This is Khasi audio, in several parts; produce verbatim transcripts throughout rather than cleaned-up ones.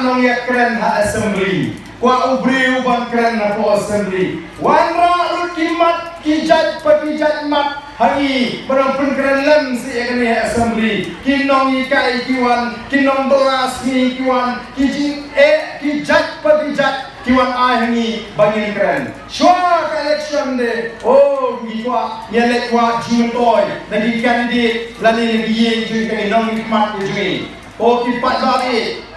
nongïakren ha assembly. Kwah u briew ban kren hapoh assembly. Wanrah lut ki mat, ki jait bad ki jait mat ha ngi, ban ong pynkren lem seh ïa kane ha assembly. Ki nonghikai ki wan, ki nongbylla sngi ki wan, ki jingeh, ki jait bad ki jait ki wan ai ha ngi ba ngin kren. Shuwa ka election de, oh, ngi kwah, ngi leit wad jingmyntoi na ki candidate lane na ki ïing jong ki nongmihkhmat jong ngi. Ko ki paidbah,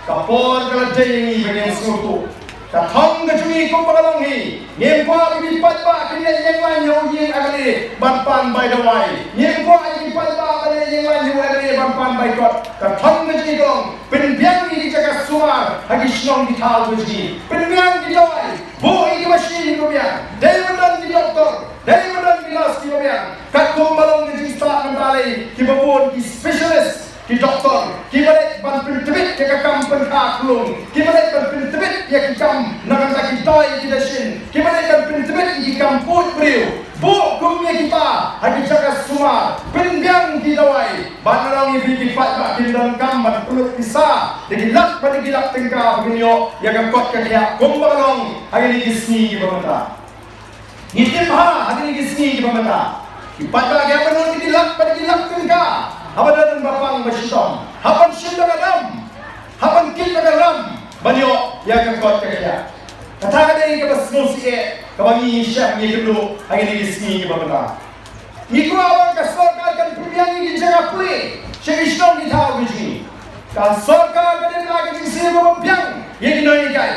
ka por ka la dei ïa ngi ba ngin sngewthuh. Ka thong ka jong ngi kumba ka long hi. Ngim kwah ba ki paidbah kin leit ïeng lain ha u ïing M L A ban pan bai dawai. Ngim kwah ba ki paidbah ban leit ïeng lain ha u M L A ban pan bai kot. Ka thong ka jong ngi ka long, pynbiang ïa ki jaka sumar ha ki shnong ki thaw ka jong ngi. Pynbiang ki dawai. Buh ïa ki machine kiba biang. Dei ban don ki doktor. Dei ban don ki nurse kiba biang. Katkum ba long ka jingstad mynta lei, kiba bun ki specialist, ki doktor kiba leit ban pyntbit ïa ka kam pynkha khunlung, kiba leit ban pyntbit ïa ki kam na ka bynta ki dawai ki dashin, kiba leit ban pyntbit ïa ki kam pud briew. Buh kum ïa kita ha ki jaka sumar, pynbiang ki dawai. Ban long ïa phi ki paidbah kin donkam ban pynlut pisa da ki lak bad da ki lak tyngka ba kin ïoh ïa ka kot ka khiah kumba long ha kine ki sngi kiba mynta. Ngi tip ha, ha kine ki sngi kiba mynta, ki paidbah ki hap ban lut ki lak bad ki lak tyngka. Haba don ba pang ba shitom, hap ban shim da ka dam, hap ban kit da ka dam ban ïoh ïa ka kot ka khiah. Kata ka dei kaba sngewsih eh kaba ngi shem ngi kynduh ha kine ki sngi kiba mynta. Ngi kwah ba ka sorkar kan pynbiang ïa ki jaka pule sha ki shnong ki thaw ki jong ngi. Ka sorkar ka dei ban ai ka jingsiew kaba biang ïa ki nonghikai.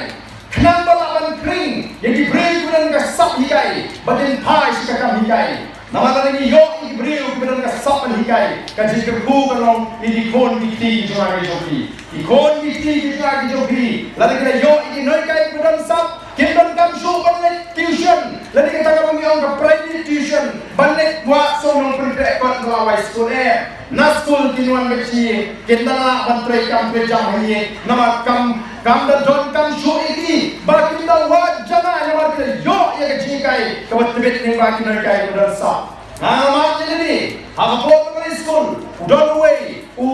Khnang ba lah ban khring ïa ki briew kiba don ka sap hikai ba kin phai sha ka kam hikai. Namar lada ngi ïoh ïa ki briew kiba don ka sap ban hikai, ka jingkyrkhu ka long ïa ki khun ki kti ki jong nga ki jong phi. Ki khun ki kti ki jong nga ki jong phi, lada ki la ïoh ïa ki nonghikai kiba don sap, kim donkam shuh ban leit tuition, lane kata kaba ngi ong ka private tuition, ban leit wad song nongpynkhreh kot ba la wai skul eh. Na skul kin wan beit sha ïing, kin da lah ban trei kam trei jam ha ïing, namar kam, kam da donkam shuh ïa ki ba kin da wad jngai namar ki la ïoh ïa ka jinghikai kaba tbit lyngba ki nonghikai kiba don sap. Nga mad ïa lade, ha ka por ba nga leit skul, u don uwei u,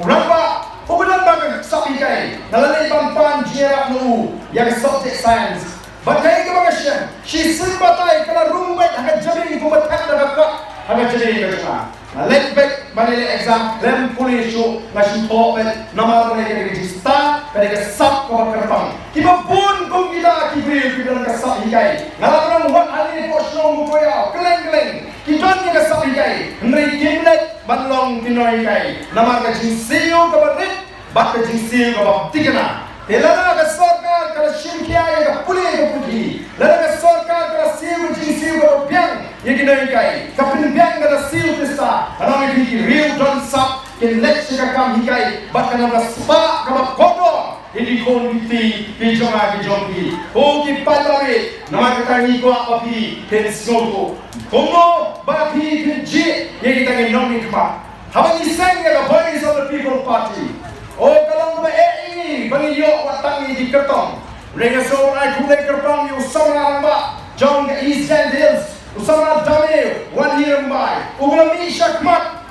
u rangbah uba don bha ka sap hikai. Nga la leit ban pan jingïarap na u ïa ka subject science. Bad kaei kaba nga shem, shisien batai ka la rung beit ha ka jabieng kumba thep da ka kot ha ka jabieng ka jong nga. Nga leit beit ban ïaleh exam khlem pule shuh, nga shu thoh beit namar ba ka dei ka jingstad, ka dei ka sap kaba kyrpang. Kiba bun kum kita ki briew kiba don ka sap hikai, nga la pynlong wat hangne hapoh shnong Bukoya, kylleng kylleng ki don ïa ka sap hikai, hynrei kim leit ban long ki nonghikai namar ka jingsiew kaba rit bad ka jingsiew kaba thikna. Te lada ka sorkar ka la shim khia ïa ka pule ka puthi, lada ka sorkar ka la siew ka jingsiew kaba biang ïa ki nonghikai, ka pynbiang ka la siew pisa, ka long ïa ki briew don sap kin leit sha ka kam hikai bad ka long ka spah kaba kordor ïa ki khun ki kti ki jong nga ki jong phi. Ko ki paidbah, namar kata ngi kwah ba phi phin sngewthuh. Kumno ba phi phin jied ïa kita ki nongmihkhmat. Haba ngi seng ïa ka Voice of the People Party, o ka long kaba eh ïa ngi ba ngi ïoh wat tang ïa ki kyrtong. Hynrei nga sngewbha ai khublei kyrpang ïa u samla rangbah jong ka East Jaintia Hills, u samla Dame Wanhir Rymbai, uba la mih shakhmat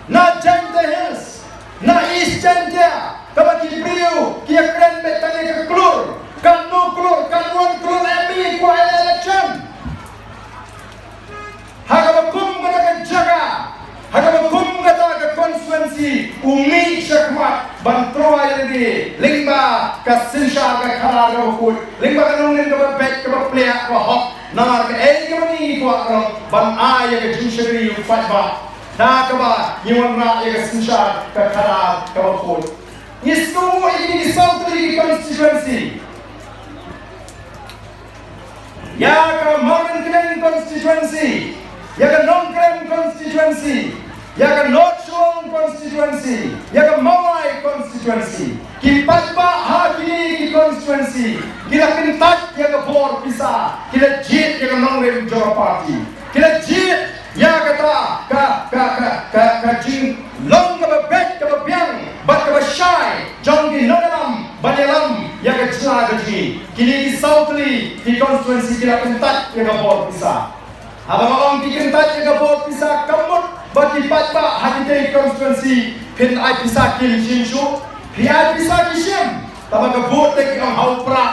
na Jaintia Hills, na East Jaintia, kaba ki briew ki ïakren beit tang ïa ka klur, katno klur, katno klur M P kwah ïaleh election. Ha kaba kum kata ka jaka, ha kaba kum kata ka constituency, u mih shakhmat ban tyrwa ïa lade lyngba ka synshar ka khadar kaba khuid, lyngba ka nongrim kaba beit, kaba pliah, kaba hok. Namar kaei kaba ngi kwah ka long ban ai ïa ka jingshakri ïa u paidbah da kaba ngi wanrah ïa ka synshar ka khadar kaba khuid. Ngi sngewbha ïa kine ki saw tylli ki constituency. Ïa ka Mawryngkneng constituency, ïa ka Nongkrem constituency, ïa ka North Shillong constituency, ïa ka Mawlai constituency. Ki paidbah ha kine ki constituency ki la kyntait ïa ka bor pisa, ki la jied ïa ka nongrim jong ka party, ki la jied ïa kata ka, ka, ka, ka, ka jinglong kaba beit, kaba biang bad kaba shai jong ki nongïalam ban ïalam ïa ka jylla ka jong ngi. Kine ki saw tylli ki constituency ki la kyntait ïa ka bor pisa. Haba nga ong ki kyntait ïa ka bor pisa, kam mut ba ki paidbah ha kitei ki constituency phin ai pisa kim shim shuh. Phi ai pisa ki shim. Tangba ka vote te ki ong ha u prah.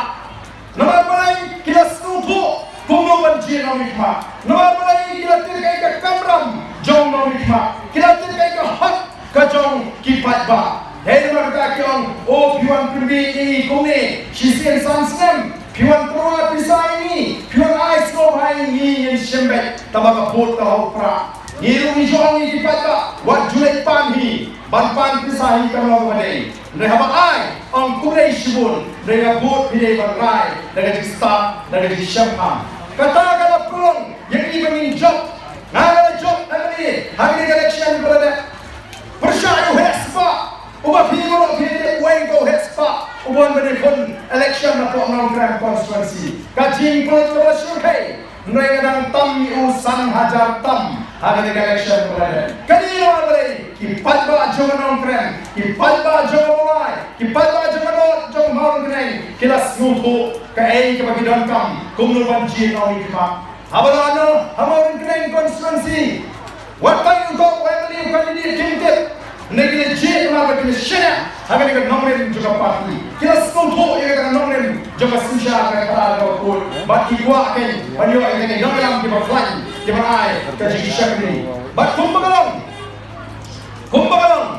Namar balei? Ki la sngewthuh kumno ban jied nongmihkhmat. Namar balei? Ki la tip kaei ka kamram jong nongmihkhmat. Ki la tip kaei ka hok ka jong ki paidbah. Hei, namar kata ki ong, o, phi wan pynbiej ïa ngi kumne shisien san snem, phi wan tyrwa pisa ïa ngi, phi wan ai sngewbha ïa ngi, ngin shim beit. Tangba ka vote ka ha u prah. Ngi ruh ngi ju ong ïa ki paidbah, wat ju leit pan hi ban pan pisa hi, kam long kaba dei. Hynrei haba ai, ong kumne shibun, hynrei ka vote phi dei ban rai da ka jingstad, da ka jingshemphang. Kata ka la pynlong ïa ngi ba ngin jop. Nga nga la jop M L A ha kane ka election ba la dep. Pyrshah ïa u heh spah uba phi, uba phi dei uwei u heh spah uba wan ban ïakhun election napoh Nongkrem constituency. Ka jingpynlut kaba shyrkhei, hynrei nga dang tam ïa u san hajar tam ha kane ka election ba la dep. Kane namar balei? Ki paidbah jong ka Nongkrem, ki paidbah jong ka Mawlai, ki paidbah jong ka North, jong ka Mawryngkneng, ki la sngewthuh kaei kaba ki donkam, kumno ban jied nongmihkhmat. Haba la ong ha Mawryngkneng constituency, wat tang uto u M L A u candidate kim tip. Hynrei ki la jied namar ba ki la shaniah ha kane ka nongrim jong ka party. Ki la sngewthuh ïa kata ka nongrim jong ka synshar kaba khadar kaba khuid. Bad ki kwah kein ban ïoh ïa kine ki nongïalam kiba khlaiñ, kiban ai ka jingshakri. Bad kumba ka long, kumba ka long,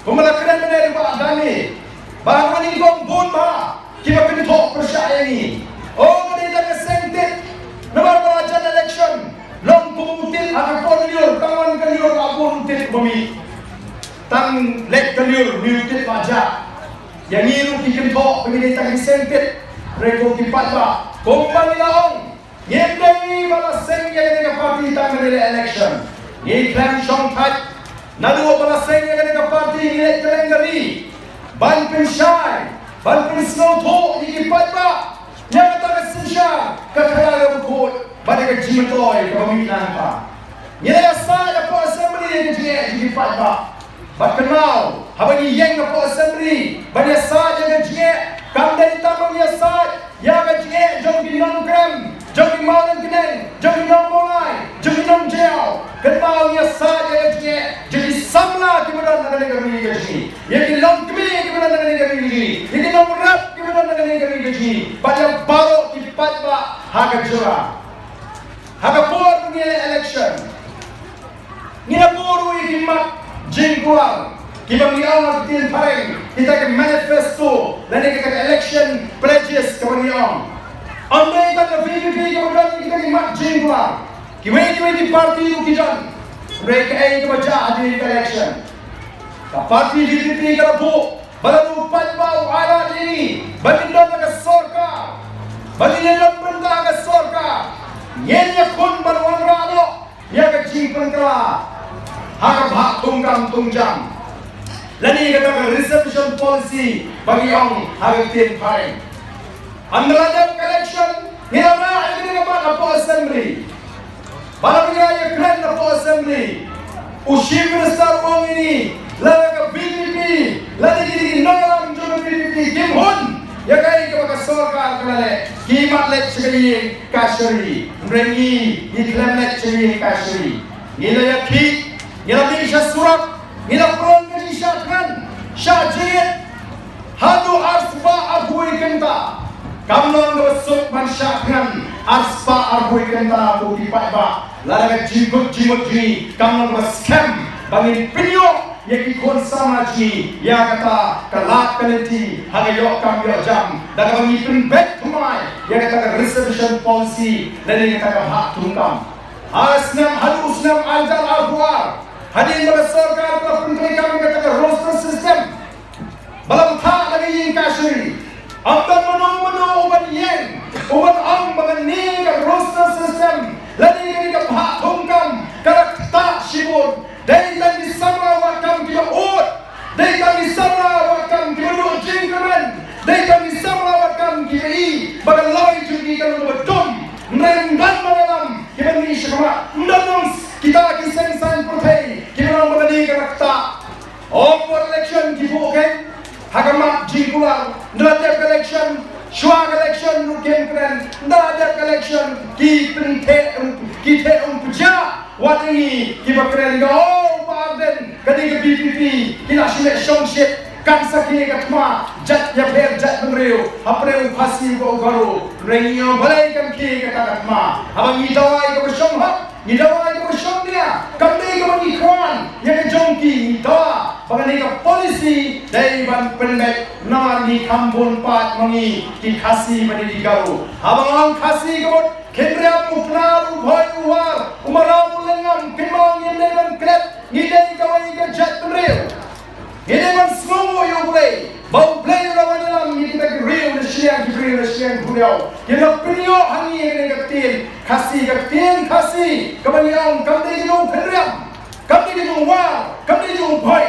kumba la kren mynne da u Bah Dani, ba ha kane ka nyngkong bun bha kiba kynthoh pyrshah ïa ngi. O, ka dei tang ka seng tit. Namar ba la jan election, long kum u tit ha ka por lyiur, tang wan ka lyiur la bun u tit ba mih. Tang leit ka lyiur, mih u tit ba jah. Ïa ngi ruh ki kynthoh ba ngi dei tang ki seng tit. Hynrei ko ki paidbah, kumba ngi la ong, ngim dei ba la seng ïa kane ka party tang ba ngi leh election. Ngi khlem shongthait. Naduh ba la seng ïa kane ka party ngi leit kylleng ka ri ban pynshai, ban pynsngewthuh ïa ki paidbah ïa kata ka synshar ka khadar kaba khuid bad ïa ka jingmyntoi kaba mih na ka bynta. Ngi la ïasaid hapoh Assembly ïa ka jingeh jong ki paidbah. Bad kynmaw, haba ngi ïeng hapoh Assembly ban ïasaid ïa ka jingeh, kam dei tang ba ngi ïasaid ïa ka jingeh jong ki Nongkrem, jong ki Mawryngkneng, jong ki Nongmawlai, jong ki Nongjaïaw. Kynmaw, ngi ïasaid ïa ka jingeh jong ki samla kiba don ha kane ka ri ka jong ngi, ïa ki longkmie kiba don ha kane ka ri ka jong ngi, ïa ki nongrep kiba don ha kane ka ri ka jong ngi, bad ïa baroh ki paidbah ha ka jylla. Ha ka por ba ngi leh election, ngi la buh ruh ïa ki mat jingkular kiba ngi ong ha ka ktien phareng, kita ki manifesto lane kita ki election pledges kaba ngi ong. Ym dei tang ka V P P kaba don kita ki mat jingkular, kiwei kiwei ki party ruh ki don. Hynrei kaei kaba jia hadien ka election? Ka party V P P ka la buh ba lada u paidbah u ailad ïa ngi ba ngin don ha ka sorkar, ba ngin ïadon bynta ha ka sorkar, ngin ïakhun ban wanrah noh ïa ka jingpynkylla ha ka bhah thungkam thungjam, lane kata ka reservation policy ba ngi ong ha ka ktien phareng. Ynda la dep ka election, ngi la rah ïa kane ka mat hapoh Assembly. Ba la ngi ïa kren hapoh Assembly, u Chief Minister u ong ïa ngi, lada ka V P P, lada ki, ki nongïalam jong ka V P P kim hun ïa kaei kaba ka sorkar ka la leh, ki mat leit sha ka ïing kashari. Hynrei ngi, ngi khlem leit sha ka ïing kashari. Ngi la ïakhih, ngi la mih sha surok, ngi la pynlong ka jingshah thngan, shah jingit haduh arspah arphew wei kynta. Kam long kaba suk ban shah thngan arspah arphew wei kynta, ko ki paidbah, lada ka jingkut jingmut jong ngi kam long kaba skhem ba ngin pynïoh ïa ki khun samla jong ngi ïa kata ka lad ka lynti ha ka ïoh kam ïoh jam, da kaba ngi pynbeit thymmai ïa kata ka reservation policy lane kata ka bhah thungkam. Ha snem, haduh snem ar hajar arphew ar, hadien ba ka sorkar ka la pyntreikam ïa kata ka roster system, ba la bthah da ka ïing kashari, ym don mano mano uban ïeng, uban ong ba kane ka roster system lane kane ka bhah thungkam ka la ktah shibun. Dei tang ki samla wad kam kiba ud, dei tang ki samla wad kam kiba duh jingkyrmen, dei tang ki samla wad kam kiba i ba ka lawei jong ki ka long kaba dum. Hynrei ym don ba ïalam kiba mih sha khmat, ym don, nong kita ki seng saiñ pyrthei kiba ong ba kane ka la ktah. Ym por election ki buh kein ha ka mat jingkular. Ynda la dep ka election, shuwa ka election ruh kim kren. Ynda la dep ka election ki pyntheh, ki theh umphniang. Wat ïa ngi kiba kren, ngi ong, oh, Bah Ardent, kane ka V P P ki la shu leh shongshit. Kan sa khie ka thma jait ïapher jaitbynriew hapdeng u Khasi bad u Garo. Hynrei ngi ong balei kan khie kata ka thma? Haba ngi dawa ïa kaba shong hok, ngi dawa ïa kaba shong nia, kam dei kaba ngi khwan ïa ka jong ki. Ngi dawa ba kane ka policy dei ban pynbeit namar ngi kham bun paid ma ngi ki Khasi bad ki Garo. Haba ong Khasi ka mut khynriam, u Pnar, u Bhoi, u War, u Maram, u Lyngngam, kynmaw ngim dei ban klet. Ngi dei kawei ka jaitbynriew. Ngi dei ban sngewnguh ïa U Blei ba U Blei u la wan ïalam ïa kita ki riew na shiliang, ki briew na shiliang duriaw. Ki la pynïoh ha ngi ïa kane ka ktien Khasi. Ka ktien Khasi kaba ngi ong kam dei ka jong u khynriam, kam dei ka jong u War, kam dei ka jong u Bhoi,